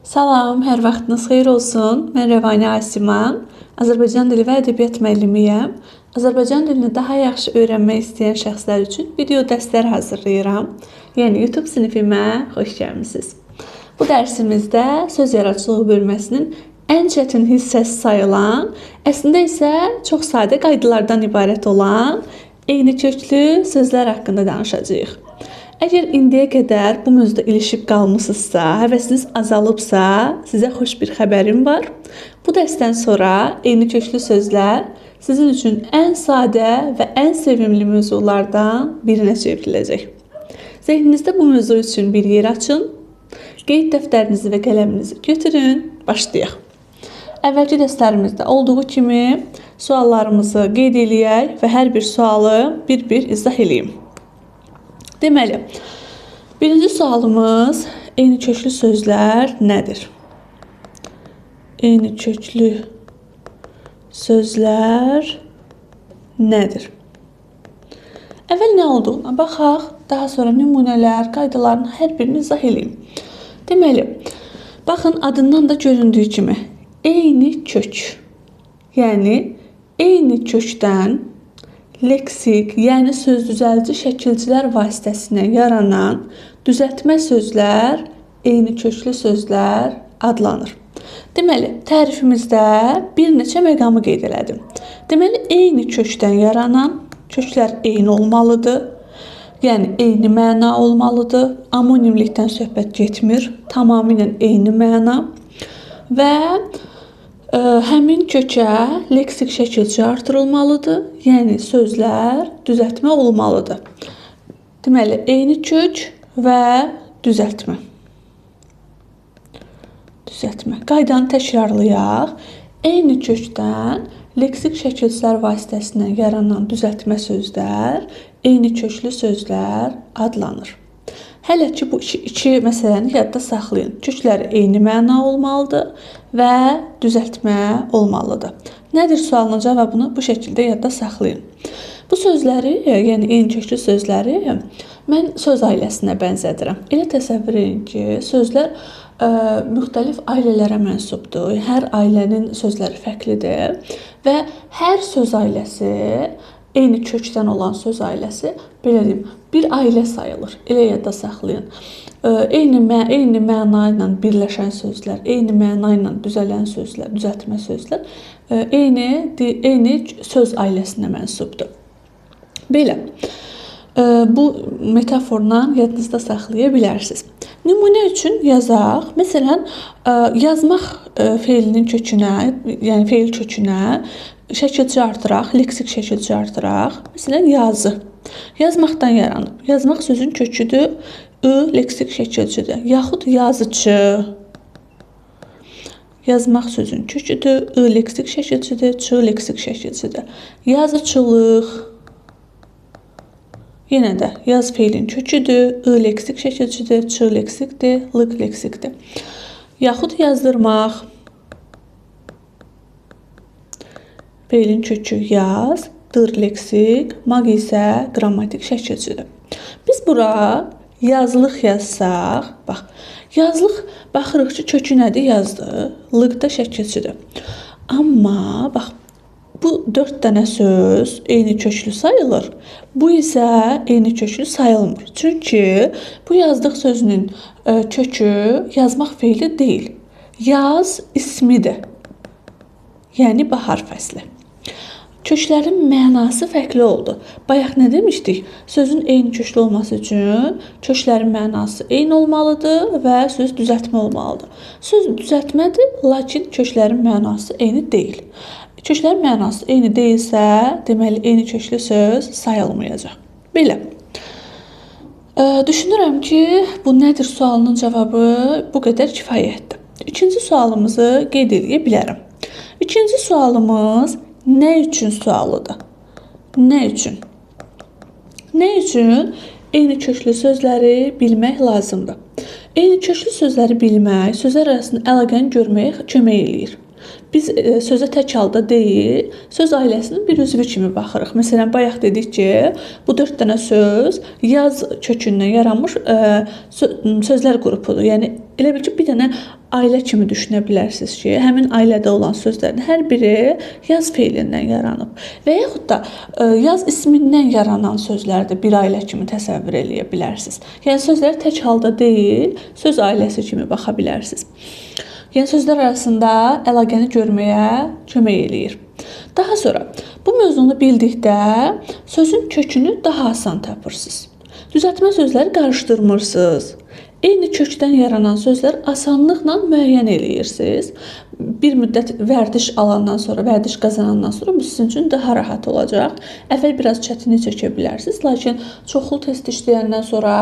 Salam, hər vaxtınız xeyir olsun. Mən Rəvanə Asiman, Azərbaycan dili və ədəbiyyat müəllimiyəm. Azərbaycan dilini daha yaxşı öyrənmək istəyən şəxslər üçün video dərslər hazırlayıram. Yəni YouTube sinifimə xoş gəlmisiniz. Bu dərsimizdə söz yaradıcılığı bölməsinin ən çətin hissəsi sayılan, əslində isə çox sadə qaydalardan ibarət olan eyni köklü sözlər haqqında danışacağıq. Əgər indiyə qədər bu mövzuda ilişib qalmısınızsa, həvəsiniz azalıbsa, sizə xoş bir xəbərim var. Bu dərsdən sonra eyni köklü sözlər sizin üçün ən sadə və ən sevimli mövzulardan birinə çevriləcək. Zehninizdə bu mövzu üçün bir yer açın, qeyd dəftərinizi və qələminizi götürün, başlayaq. Əvvəlki dərslərimizdə olduğu kimi suallarımızı qeyd eləyək və hər bir sualı bir-bir izah eləyim. Deməli, birinci sualımız eyni köklü sözlər nədir? Eyni köklü sözlər nədir? Əvvəl nə olduğuna baxaq, daha sonra nümunələr, qaydaların hər birini izah eləyim. Deməli, baxın adından da göründüyü kimi eyni kök, yəni eyni kökdən leksik, yəni söz düzəldici şəkilçilər vasitəsilə yaranan düzəltmə sözlər eyni köklü sözlər adlanır. Deməli, tərifimizdə bir neçə məqamı qeyd elədim. Deməli, eyni kökdən yaranan köklər eyni olmalıdır. Yəni, eyni məna olmalıdır. Amonimlikdən söhbət getmir. Tamamilə eyni məna. Və həmin kökə leksik şəkilçi artırılmalıdır. Yəni, sözlər düzəltmə olmalıdır. Deməli, eyni kök və düzəltmə. Düzəltmə. Qaydanı təkrarlayaq. Eyni kökdən leksik şəkilçilər vasitəsilə yaranan düzəltmə sözlər eyni köklü sözlər adlanır. Hələ ki, bu iki məsələni yadda saxlayın. Kökləri eyni məna olmalıdır və düzəltmə olmalıdır. Nədir sualının cavabını bu şəkildə yadda saxlayın. Bu sözləri, yəni eyni köklü sözləri mən söz ailəsinə bənzədirəm. Elə təsəvvür edin ki, sözlər müxtəlif ailələrə mənsubdur. Hər ailənin sözləri fərqlidir və hər söz ailəsi, eyni kökdən olan söz ailəsi, belə deyim, bir ailə sayılır. Elə yadda saxlayın. Eyni məna ilə birləşən sözlər, eyni məna ilə düzələn sözlər, düzəltmə sözlər eyni söz ailəsinə mənsubdur. Belə, bu metaforla yadınızda saxlaya bilərsiniz. Nümunə üçün yazaq. Məsələn, yazmaq feilinin kökünə, yəni feil kökünə şəkilçi artıraq, leksik şəkilçi artıraq. Məsələn, yazı. Yazmaqdan yaranıb. Yazmaq sözün köküdür, ı leksik şəkilçidir. Yaxud yazıçı. Yazmaq sözün köküdür, ı leksik şəkilçidir, çı leksik şəkilçidir. Yazıçılıq. Yenə də yaz feilin köküdür, ı leksik şəkilçidir, çı leksikdir, lıq leksikdir. Yaxud yazdırmaq. Feilin kökü yaz, dır leksik, maq isə qrammatik şəkilçidir. Biz bura yazlıq yazsaq, bax, yazlıq baxırıq ki, kökü nədir? Yazdı, lıq da şəkilçidir. Amma bax, bu 4 dənə söz eyni köklü sayılır. Bu isə eyni köklü sayılmır. Çünki bu yazdıq sözünün kökü yazmaq feili deyil. Yaz ismidir. Yəni bahar fəsli. Köklərin mənası fərqli oldu. Bayaq nə demişdik? Sözün eyni köklü olması üçün köklərin mənası eyni olmalıdır və söz düzəltmə olmalıdır. Söz düzəltmədir, lakin köklərin mənası eyni deyil. Köklərin mənası eyni deyilsə, deməli, eyni köklü söz sayılmayacaq. Belə. Düşünürəm ki, bu nədir sualının cavabı bu qədər kifayətdir. İkinci sualımızı qeyd edə bilərəm. İkinci sualımız nə üçün sualıdır? Nə üçün? Nə üçün eyni köklü sözləri bilmək lazımdır? Eyni köklü sözləri bilmək, sözlər arasında əlaqəni görməyə kömək eləyir. Biz sözə tək halda deyil, söz ailəsinin bir üzvü kimi baxırıq. Məsələn, bayaq dedik ki, bu 4 dənə söz yaz kökündən yaranmış sözlər qrupudur. Yəni, elə bil ki, bir dənə ailə kimi düşünə bilərsiniz ki, həmin ailədə olan sözlərin hər biri yaz feilindən yaranıb. Və yaxud da yaz ismindən yaranan sözləri də bir ailə kimi təsəvvür eləyə bilərsiniz. Yəni, sözləri tək halda deyil, söz ailəsi kimi baxa bilərsiniz. Yəni, sözlər arasında əlaqəni görməyə kömək eləyir. Daha sonra, bu mövzunu bildikdə sözün kökünü daha asan tapırsınız. Düzəltmə sözləri qarışdırmırsınız. Eyni kökdən yaranan sözlər asanlıqla müəyyən eləyirsiniz. Bir müddət vərdiş alandan sonra, vərdiş qazanandan sonra bu sizin üçün daha rahat olacaq. Əvvəl biraz çətinlik çəkə bilərsiniz, lakin çoxlu test işləyəndən sonra,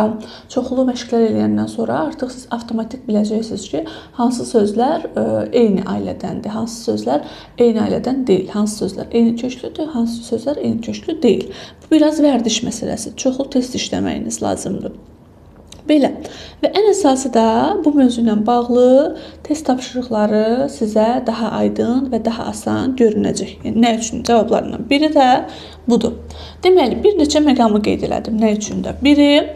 çoxlu məşqlər eləyəndən sonra artıq siz avtomatik biləcəksiniz ki, hansı sözlər eyni ailədəndir, hansı sözlər eyni ailədən deyil, hansı sözlər eyni köklüdür, hansı sözlər eyni köklü deyil. Bu biraz vərdiş məsələsidir. Çoxlu test işləməyiniz lazımdır. Belə. Və ən əsası da bu mövzu ilə bağlı test tapşırıqları sizə daha aydın və daha asan görünəcək. Yəni, nə üçün cavablarından biri də budur. Deməli, bir neçə məqamı qeyd elədim. Nə üçün də? Biri,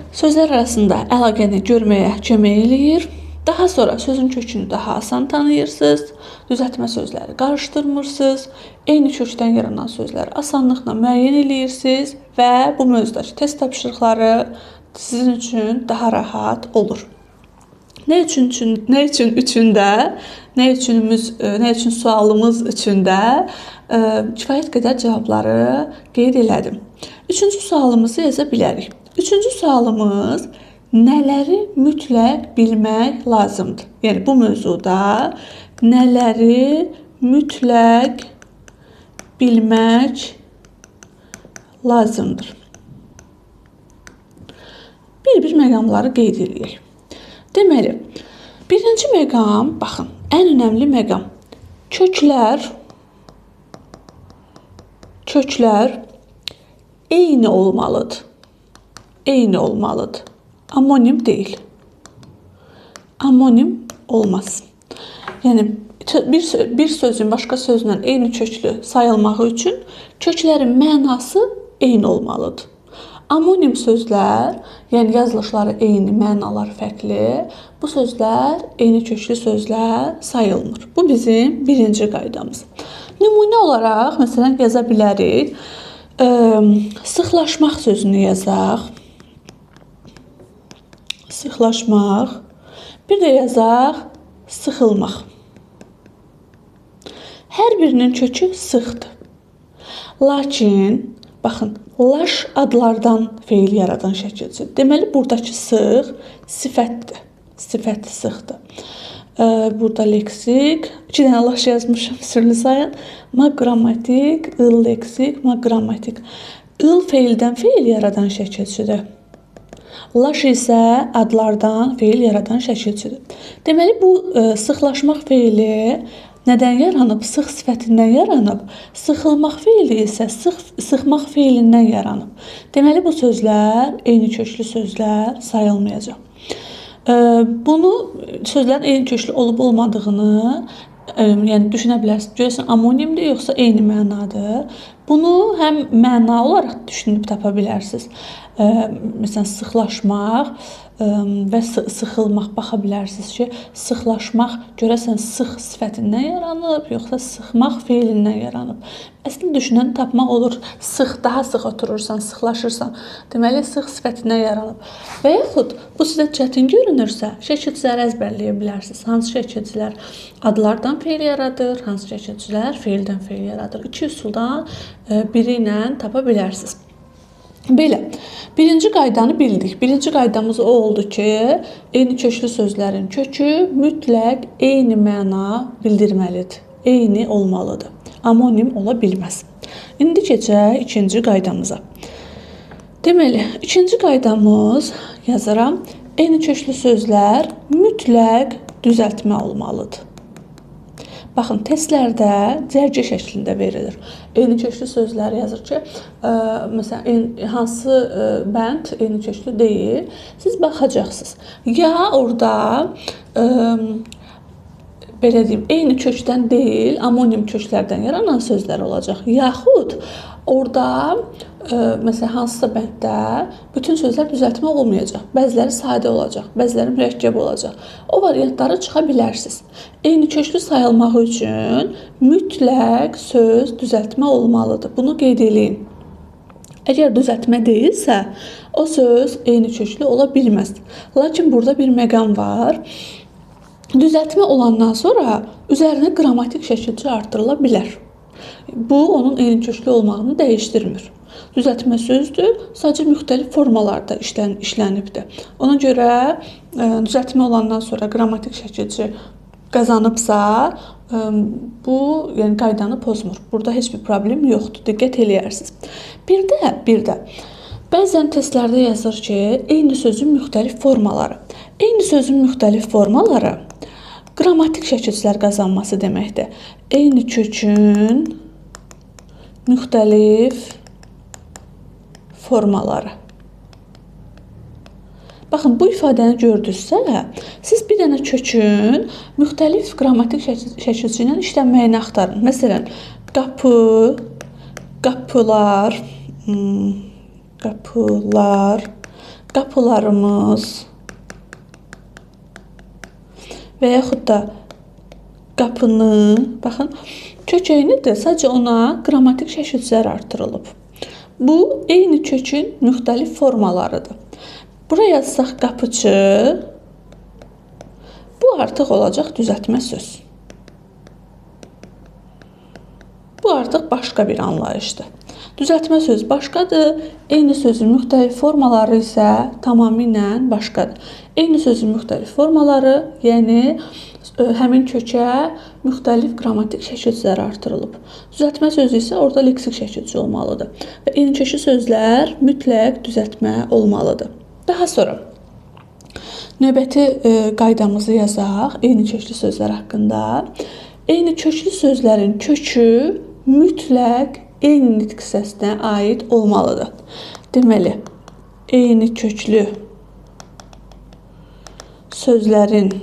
sözlər arasında əlaqəni görməyə kömək eləyir. Daha sonra sözün kökünü daha asan tanıyırsınız. Düzəltmə sözləri qarışdırmırsınız. Eyni kökdən yaranan sözləri asanlıqla müəyyən eləyirsiniz və bu mövzudakı test tapşırıqları sizin üçün daha rahat olur. Nə üçün üçün də, nə üçün sualımız üçün də kifayət qədər cavabları qeyd elədim. Üçüncü sualımızı yaza bilərik. Üçüncü sualımız nələri mütləq bilmək lazımdır? Yəni bu mövzuda nələri mütləq bilmək lazımdır? Bir-bir məqamları qeyd eləyək. Deməli, birinci məqam, baxın, ən önəmli məqam. Köklər eyni olmalıdır. Eyni olmalıdır. Amonim deyil. Amonim olmaz. Yəni, bir sözün başqa sözlə eyni köklü sayılmağı üçün köklərin mənası eyni olmalıdır. Amonim sözlər, yəni yazılışları eyni, mənaları fərqli, bu sözlər eyni köklü sözlər sayılmır. Bu bizim birinci qaydamız. Nümunə olaraq, məsələn, yaza bilərik. Sıxlaşmaq sözünü yazaq. Sıxlaşmaq. Bir də yazaq, sıxılmaq. Hər birinin kökü sıxdır. Lakin, baxın, laş adlardan feil yaradan şəkilçidir. Deməli, buradakı sıx sifətdir. Sifət sıxdır. Burada leksik, 2 dənə laş yazmışam, sürlü sayın. Ma qrammatik, ıl leksik, ma qrammatik. Il feildən feil yaradan şəkilçidir. Laş isə adlardan feil yaradan şəkilçidir. Deməli, bu sıxlaşmaq feili nədən yaranıb? Sıx sifətindən yaranıb. Sıxılmaq feili isə sıxmaq feilindən yaranıb. Deməli, bu sözlər eyni köklü sözlər sayılmayacaq. Bunu sözlərin eyni köklü olub olmadığını yəni düşünə bilərsiniz. Görəsən, amonimdir yoxsa eyni mənadır? Bunu həm məna olaraq düşünüb tapa bilərsiniz. Məsələn, sıxlaşmaq və sıxılmaq baxa bilərsiniz ki, sıxlaşmaq görəsən sıx sifətindən yaranıb, yoxsa sıxmaq feilindən yaranıb. Əslində düşünən tapmaq olur. Sıx, daha sıx oturursan, sıxlaşırsan. Deməli, sıx sifətindən yaranıb. Və yaxud bu sizə çətin görünürsə, şəkilçiləri əzbərləyə bilərsiniz. Hansı şəkilçilər adlardan feil yaradır, hansı şəkilçilər feildən feil yaradır. İki üsuldan biri ilə tapa bilərsiniz. Belə, birinci qaydanı bildik. Birinci qaydamız o oldu ki, eyni köklü sözlərin kökü mütləq eyni məna bildirməlidir. Eyni olmalıdır. Amonim ola bilməz. İndi keçək ikinci qaydamıza. Deməli, ikinci qaydamız yazaram. Eyni köklü sözlər mütləq düzəltmə olmalıdır. Baxın, testlərdə cərgə şəklində verilir. Eyni köklü sözlər yazır ki, məsələn, hansı bənd eyni köklü deyil. Siz baxacaqsınız. Ya orada belə deyim, eyni kökdən deyil, amonim köklərdən yaranan sözlər olacaq. Yaxud orada məsələn hansısa bənddə bütün sözlər düzəltmə olmayacaq. Bəziləri sadə olacaq, bəziləri mürəkkəb olacaq. O variantları çıxa bilərsiniz. Eyni köklü sayılmağı üçün mütləq söz düzəltmə olmalıdır. Bunu qeyd eləyin. Əgər düzəltmə deyilsə, o söz eyni köklü ola bilməz. Lakin burada bir məqam var. Düzəltmə olandan sonra üzərinə qrammatik şəkilçi artırıla bilər. Bu, onun eyni köklü olmağını dəyişdirmir. Düzəltmə sözdür, sadəcə müxtəlif formalarda işlənibdir. Ona görə düzəltmə olandan sonra qrammatik şəkilçi qazanıbsa, bu, yəni qaydanı pozmur. Burada heç bir problem yoxdur. Diqqət eləyərsiniz. Bir də bəzən testlərdə yazır ki, eyni sözün müxtəlif formaları. Eyni sözün müxtəlif formaları qrammatik şəkilçilər qazanması deməkdir. Eyni kökün müxtəlif formaları. Baxın, bu ifadəni gördünüzsə, siz bir dənə kökün müxtəlif qrammatik şəkilçi ilə işlənməyini axtarın. Məsələn, qapı, qapılar, qapılar, qapılarımız və yaxud da qapını, baxın, kök eynidir, sadəcə ona qrammatik şəkilçilər artırılıb. Bu, eyni kökün müxtəlif formalarıdır. Bura yazsaq qapıcı, bu artıq olacaq düzəltmə söz. Bu artıq başqa bir anlayışdır. Düzəltmə söz başqadır, eyni sözün müxtəlif formaları isə tamamilə başqadır. Eyni sözün müxtəlif formaları, yəni həmin kökə müxtəlif qrammatik şəkilçilər artırılıb. Düzəltmə sözü isə orada leksik şəkilçi olmalıdır. Və eyni köklü sözlər mütləq düzəltmə olmalıdır. Daha sonra növbəti qaydamızı yazaq eyni köklü sözlər haqqında. Eyni köklü sözlərin kökü mütləq eyni nitq hissəsinə aid olmalıdır. Deməli, eyni köklü sözlərin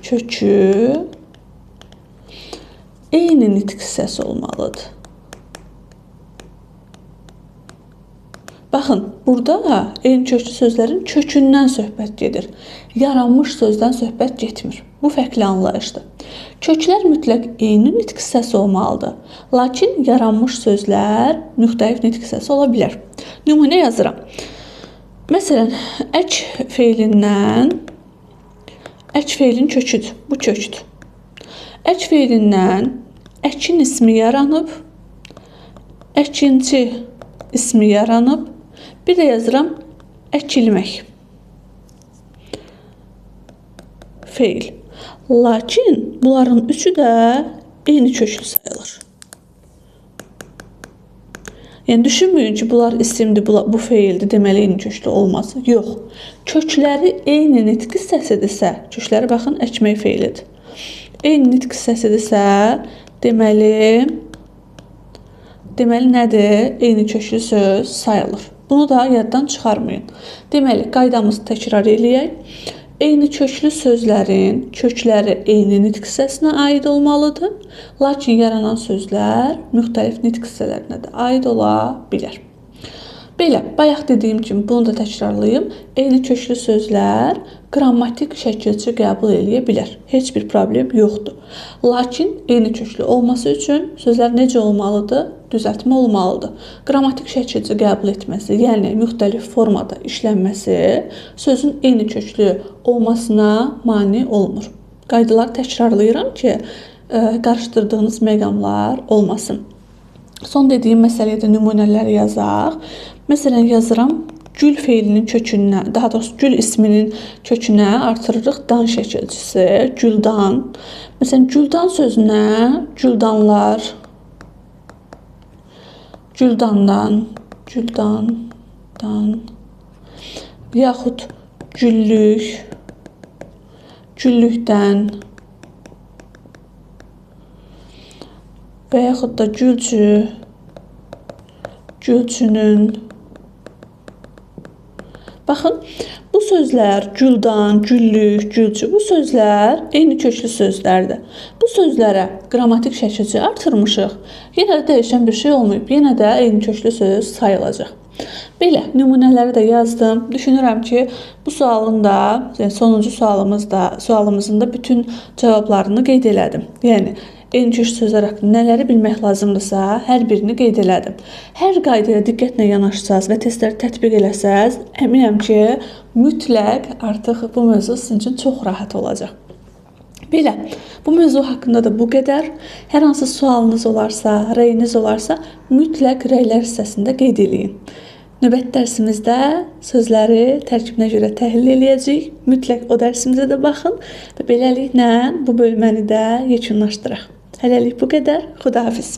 kökü eyni nitq hissəsi olmalıdır. Baxın, burada eyni köklü sözlərin kökündən söhbət gedir. Yaranmış sözdən söhbət getmir. Bu fərqli anlayışdır. Köklər mütləq eyni nitq hissəsi olmalıdır. Lakin yaranmış sözlər müxtəlif nitq hissəsi ola bilər. Nümunə yazıram. Məsələn, ək feilindən, ək feilin köküdür. Bu kökdür. Ək feilindən əkin ismi yaranıb, əkinçi ismi yaranıb. Bir də yazıram, əkilmək feil. Lakin bunların üçü də eyni köklü sayılır. Yəni düşünməyin ki, bunlar isimdir, bu feildir, deməli eyni köklü olmaz. Yox. Kökləri eyni nitq hissəsidirsə, kökləri baxın, əkmək feilidir. Eyni nitq hissəsidirsə, deməli nədir? Eyni köklü söz sayılır. Bunu da yaddan çıxarmayın. Deməli, qaydamızı təkrar eləyək. Eyni köklü sözlərin kökləri eyni nitq hissəsinə aid olmalıdır. Lakin yaranan sözlər müxtəlif nitq hissələrinə də aid ola bilər. Belə, bayaq dediyim kimi bunu da təkrarlayım. Eyni köklü sözlər qrammatik şəkilçi qəbul eləyə bilər. Heç bir problem yoxdur. Lakin eyni köklü olması üçün sözlər necə olmalıdır? Düzəltmə olmalıdır. Qrammatik şəkilçi qəbul etməsi, yəni müxtəlif formada işlənməsi sözün eyni köklü olmasına mane olmur. Qaydaları təkrarlayıram ki, qarışdırdığınız məqamlar olmasın. Son dediyim məsələyə də nümunələr yazaq. Məsələn, yazıram, gül feilinin kökünə, daha doğrusu gül isminin kökünə artırırıq dan şəkilçisi, güldan. Məsələn, güldan sözünə güldanlar, güldandan, güldandan, yaxud güllük, güllükdən və yaxud da gülcü, gülcünün. Baxın, bu sözlər güldan, güllük, gülcü, bu sözlər eyni köklü sözlərdir. Bu sözlərə qrammatik şəkilçi artırmışıq. Yenə də dəyişən bir şey olmayıb. Yenə də eyni köklü söz sayılacaq. Belə, nümunələri də yazdım. Düşünürəm ki, bu sualın da, yəni sonuncu sualımız da, sualımızın da bütün cavablarını qeyd elədim. Yəni, eyni köklü sözlər haqqında nələri bilmək lazımdırsa, hər birini qeyd elədim. Hər qaydaya diqqətlə yanaşsaz və testləri tətbiq eləsəz, əminəm ki, mütləq artıq bu mövzu sizin üçün çox rahat olacaq. Belə, bu mövzu haqqında da bu qədər. Hər hansı sualınız olarsa, rəyiniz olarsa, mütləq rəylər hissəsində qeyd eləyin. Növbəti dərsimizdə sözləri tərkibinə görə təhlil eləyəcəyik. Mütləq o dərsimizə də baxın və beləliklə bu bölməni də yekunlaşdıraq. Hələlik bu qədər. Xudahafiz.